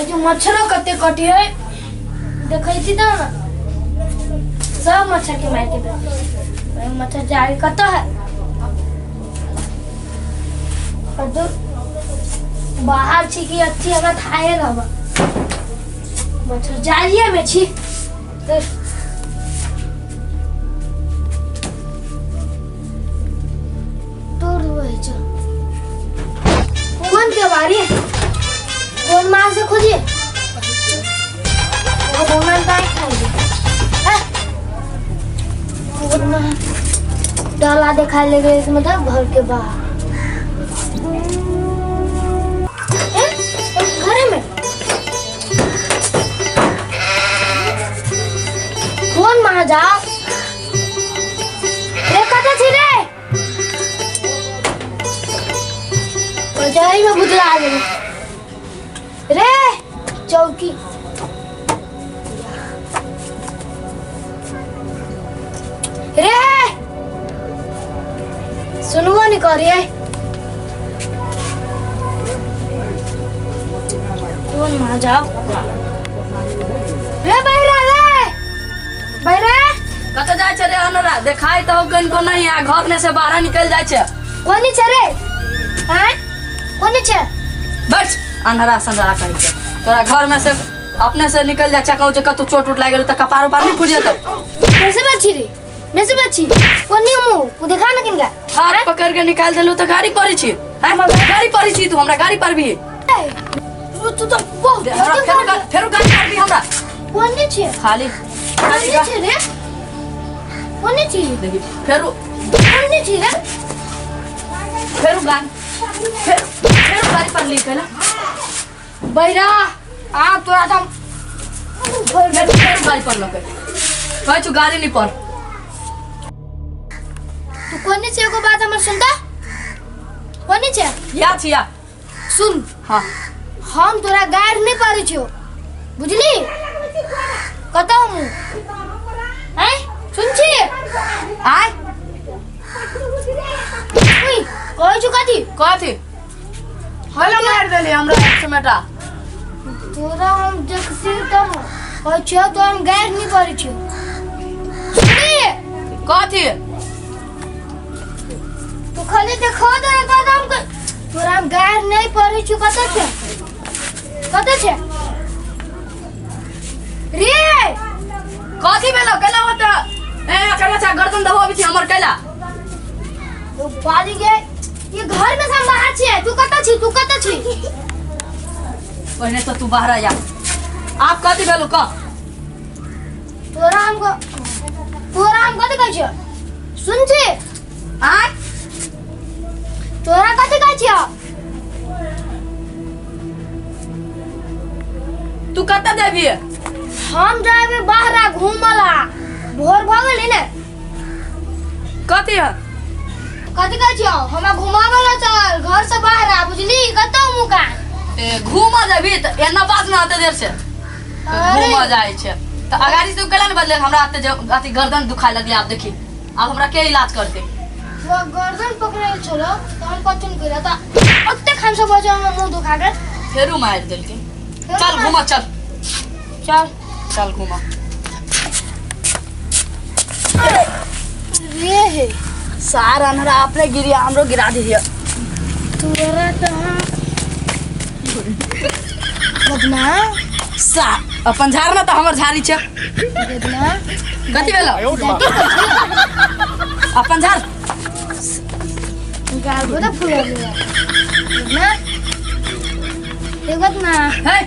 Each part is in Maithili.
जो मच्छरो कते कटी है देखै छी तऽ ने सब मच्छर के मार के दे मच्छर जाए कतऽ है कतौ बाहर छी कि अच्छी हमरा थाहे रहब मच्छर जालिए में छी तो तोड़ हुए छो कौन के बारी कौन माँ से खोजिए वो भगवान का डाला दिखा ले गए मतलब घर के बाहर घर में कौन माँ जाओ रे कतऽ छी रे बजारी में बुझला गेल रे चौकी रे सुनबो नहीं करिए कौन माँ जाओ रे बहिरा रे बहिरा कतऽ जाइ छै रे अनोरा देखाइ तऽ कनिको नहि आ घर में से बाहर निकलि जाइ छै कोनी छै रे हैं कोनी छै बैठ अन्हरा सन्हरा कहि के तोरा घर में से अपने से निकलि जाइ छै कहूँ जे कतौ चोट उट लागि गेल तऽ कपार उपार नहि फुटि जेतौ कैसे बची रे कैसे बची कोनी मुंह देखा ना किनका हाथ पकड़ के निकाल देलू तऽ गाड़ी पड़ै छी हैं गाड़ी पड़ै छी तू हमरा गाड़ी पर भी तू तू तो बहुत हमरा फेरो गाड़ी पर भी हमरा कोनी छै खाली खाली कोनी छै रे कोनी छी देखी फेरो कोनी छी रे फेरो गाड़ी फेर फेरो गाड़ी पर लिख ना बहिरा आ तोरा तो फेर फेर गाड़ी पर लके कहै छु गाड़ी नहीं पर तू कोनी छै एगो बात हमर सुनता कोनी छै या छी या सुन हाँ हम तोरा गारि नहीं पारै छियो बुझली कतऽ हम हैं सुन छी आय ओइ कहै छु कथी कथी हला मार देली हमरा एक चमेटा तोरा हम देखती तब कहै छियो तो हम गारि नहीं पारै छियो सुनी कथी तू खाली देखो दे तोरा हम तोरा हम गारि नहीं पारै छियो कतऽ छै कतऽ छै रे कथी भेलो केना होता ए केना छै गर्दन दबाबै छी हमर कैला तो बाजी के ये घर में से हम बाहर छियै तू कतऽ छी तू कतऽ छी पहिने तो तू बाहर आ जा आप कथी भेलो कह तोरा हमको तोरा हम कथी कहै छियो सुन छी आय तोरा कथी कहै छियो तू कतऽ जेबही हम जाबे बाहर घूमला भोर भऽ गेलै ने कथी है कथी कहै छियो हमरा घुमाबै ला चल घर से बाहर आ बुझली कतौ मुका ए घूमऽ जेबही तऽ एना बात ना आते देर से घूमऽ जाइ छै तऽ अगाड़ी से केला ने बदले हमरा आते जे अथी गर्दन दुखाय लगले आब देखी आब हमरा के इलाज करते वो गर्दन पकड़े छलो तऽ हम कथी नहि करियो तऽ ओतेक हम सब बजे हमर मुंह दुखा गेल फेरू मारि देलकै चल घूमऽ चल चल चल घूमऽ रे हे सार अनहरा अपने गिरी हमरो गिरा दिहिए तोरा तो हम बदना सा अपन झाड़ ना तऽ हमर झाड़ी छै बदना कथी भेलो अपन झाड़ गाल को तो फूल गया बदना ये बदना हे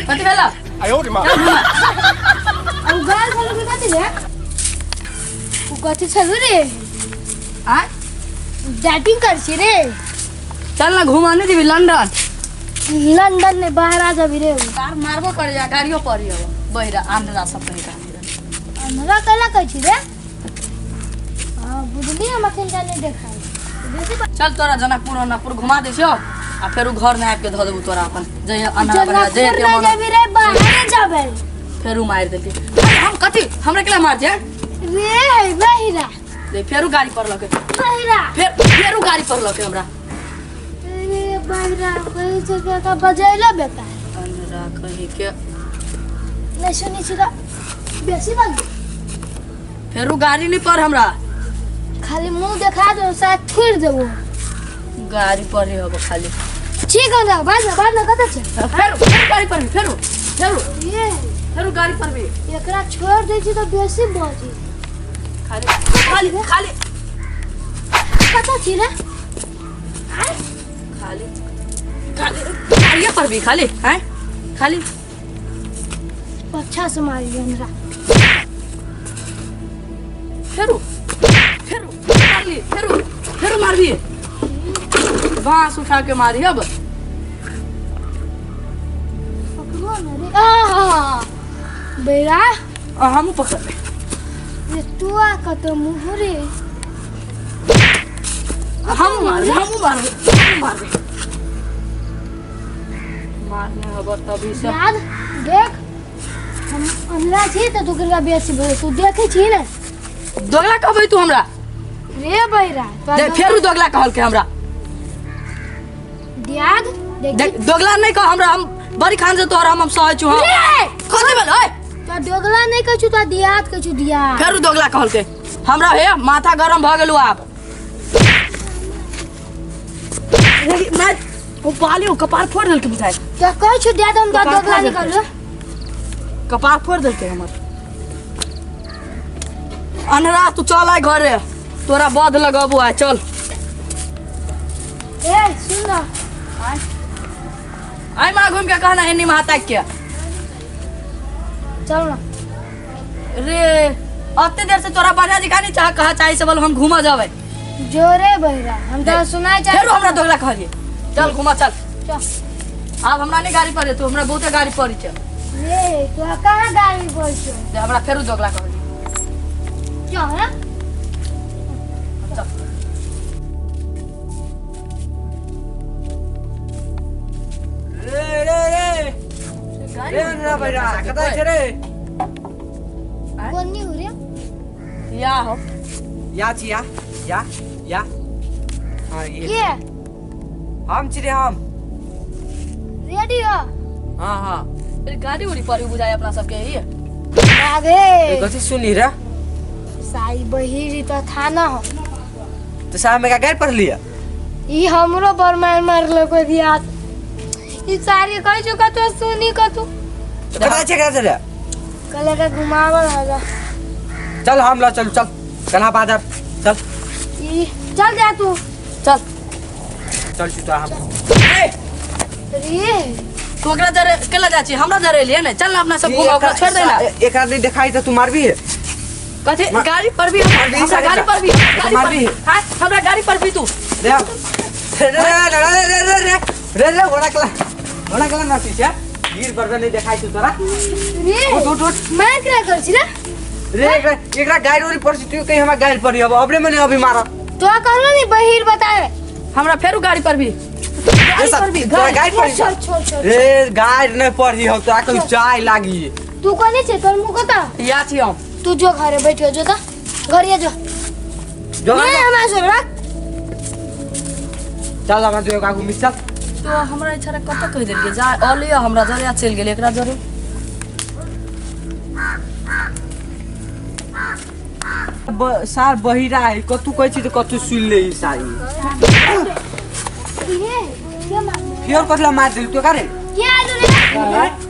कथी भेलो 哎呦我的妈！ चल घूमऽ अब गाल फूल के कथी रे उ कथी छलु रे आय डैटिंग कर छी रे चल ना घुमा नहीं देबी लंदन लंदन में बाहर आ जाबी रे कार मारबो कर जा गाड़ियो पड़ी हो बहिरा आंध्रा सब कहीं का हमरा कला कहै छी रे हां बुझली हम अखन जाने देखा बेसी चल तोरा जनकपुर उनकपुर घुमा दै छियो आ फेर उ घर में आबि के धऽ देबू तोरा अपन जइहे अनहरा बहिरा जनकपुर जइहे के नहीं मन जाबी रे बाहर जाबे फेर उ मारि देलकै अरे हम कथी हमरा केला मार जे रे है बहिरा दे फेर उ गाड़ी पर लके बहिरा फेर फेर उ गाड़ी पर लके हमरा रे बहिरा कहै छै के का बजैलो बेकार अन्हरा कहीं के। नहीं सुनी छी तऽ बेसी बाजू। फेरू गाड़ी नहीं पर हमरा। खाली मुंह देखा दो, साथ छोड़ देबो। गाड़ी पर ही हब खाली। ठीक है ना, बाज ना, बाज ना, कतऽ छै? फेरू फेरू गाड़ी पर भी, फेरू फेरू ये फेरू गाड़ी पर भी। एकरा छोड़ दै छी तऽ बेसी बाजी। खाली खाली खाली कतऽ छी रे? खाली खाली गाड़िया पर भी खाली हैं खाली। अच्छा से मारी हमरा। फेरू फेरू मारली, फेरू फेरू मारबी, बांस उठा के मारी अब। पकड़ो ना रे। आहा बेरा। आ, हमहूँ पकड़बै। रे तू आ कतऽ मुँह रे? हमहूँ मारबै, हमहूँ मारबै, हमहूँ मारबै। मारने हब तभी से। याद देख, हम अंधरा छी तऽ तू किनका बेसी बोले, तू देखै छी ने? दोगला कहबै तू हमरा? रे बहिरा, तोरा देख फेरू दोगला कहलकै हमरा। दियाद देख। देख दोगला नहीं कह हमरा, हम बड़ी खान से तोहर हम सहै छु। रे! कथी भेल ओए? तोरा दोगला नहीं कहै छु, तोरा दियाद कहै छु, दियाद। फेरू दोगला कहलकै हमरा। हे माथा गरम भऽ गेलौ आब। देखी, मैं ओ बाली ओ कपार फोड़ देलकै बुझाइ। तोरा कहै छु दियाद, हम तोरा कपार दोगला फोड़ नहीं देलकै। कहलौ। कपार फोड़ देलकै हमर। अन्हरा तू चल आइ घरे, तोरा बध लगबो आइ, चल। ए सुन ना। आइ माँ घूम के कहना एनी माता के। चल ना। रे अते देर से तोरा बढ़िया दिखा नहीं चाह कहा चाहे से बोल हम घूमा जावे। जोरे बहिरा, हम तोरा सुनाय चाहे। फेरो हमरा दोगला कहलिए। चल घूमा चल। चल। आब हमरा नहीं गाड़ी पड़े, तू हमरा बहुते गाड़ी पड़ी छै। रे तोरा कहाँ गाड़ी पड़ी छौ? दे हमरा फेरो दोगला कहलिए। चल ना। चल। रे रे रे रे रे बहिरा, कतऽ छै रे? कोनी हो रे? या हो। या छी या या या। हाँ ये। के? हम छी रे हम। रेडी हो? हाँ हाँ। अरे गाड़ी उड़ी पड़ी बुझाय अपना सबके ही। आगे। ए, कथी सुनी रे? साई बहिरी तो थाना हो। तो साहब में का गाड़ी पढ़ लिया? ई हमरो पर मार मारलो को दिया। ई सारी कहै छु कतौ सुनी कतौ। तो कतऽ छै, कतऽ छै रे? कल के घुमावल होला। चल हम ल चल चल कन्हा बाजार चल। ई चल जा तू। चल चल छु तो हम। ए रे तू ओकरा जरे केला जा छी, हमरा जरे एलियै ने। चल ना अपना सब घूम, ओकरा छोड़ दे ना। एकरा नहीं देखाई तो तू मारबी? कथी गाड़ी पर भी मारबी हमरा सारे गाड़ी का। पर भी, गाड़ी पर मारबी। भी। हाँ, हमरा गाड़ी पर भी तू। रे रे रे रे रे रे रे रे रे घोड़ा कला, घोड़ा कला नाची छै। गिर बरबे नहीं देखाई तू तोरा। रे उठ उठ उठ। मैं क्या कर छी ना? रे एकरा एकरा गाड़ी उड़ी पड़ छी, तू कहीं हमरा गाड़ी पड़ी अब अबरे मने अभी मार। तोरा कहलो नहीं बहिर बतावे। हमरा फेरू गाड़ी पर भी। रे गाड़ी पर भी, तोरा गाड़ी। गाड़ी पड़ी। छोड़ छोड़ छोड़। रे गाड़ी नहीं पड़ी हम तोरा कहीं चाय लागी। तू कोने छे? तोर मुंह कता? या छी हम। तू जो घरे बैठो जो ता घरे जो। जो नहीं हमरा से रख। चल हमरा जो आगू मिस चल। तो हमरा इच्छा कत कहि देलकै जा अलियो हमरा जरे आ चलि गेलै एकरा जरे। सार बहिरा है, कतू कहै छी तऽ कतू सुनि ले ई सारी। ये के मार फेर कथला मार देल तो करे? के आलू रे?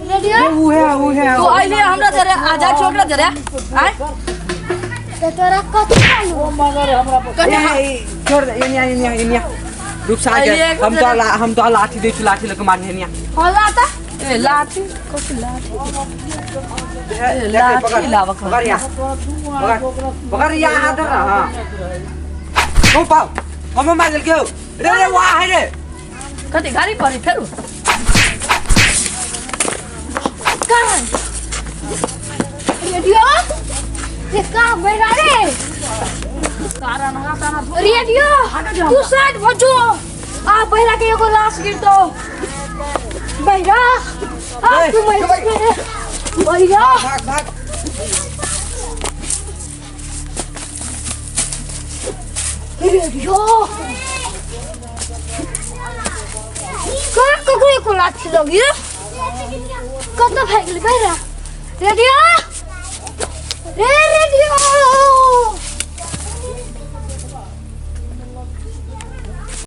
रेडियो? रे उहे उहे। तू अइले हमरा जरे आ जा छी ओकरा जरे आय। तो तोरा कथी आलू? कथी? ए, छोड़ दे, एनिया एनिया एनिया रुक सा अइले के एक हम तो जरे। हम तो लाठी दै छु, लाठी लके मारने एनिया। होला ता ए लाठी कथी लाठी? ए, लाठी पकड़, लाबक पकड़ या, पकड़ पकड़ या हाथ धर हां ओ पाओ हम मार देल के हो। रे रे वाह है रे। कथी गाड़ी पड़ी फेरू? कहाँ रेडियो? ये कहाँ बैठा रे? सारा नहा ताना धो। रेडियो तू साइड भजो, आ बहिरा के एगो लाश गिर दो। बहिरा आ ए, तू बहिरा बहिरा। भाग भाग। रेडियो कहाँ ककरो एको लाठी लगी रे? कतऽ भागि गेलै बहिरा रेडियो रे।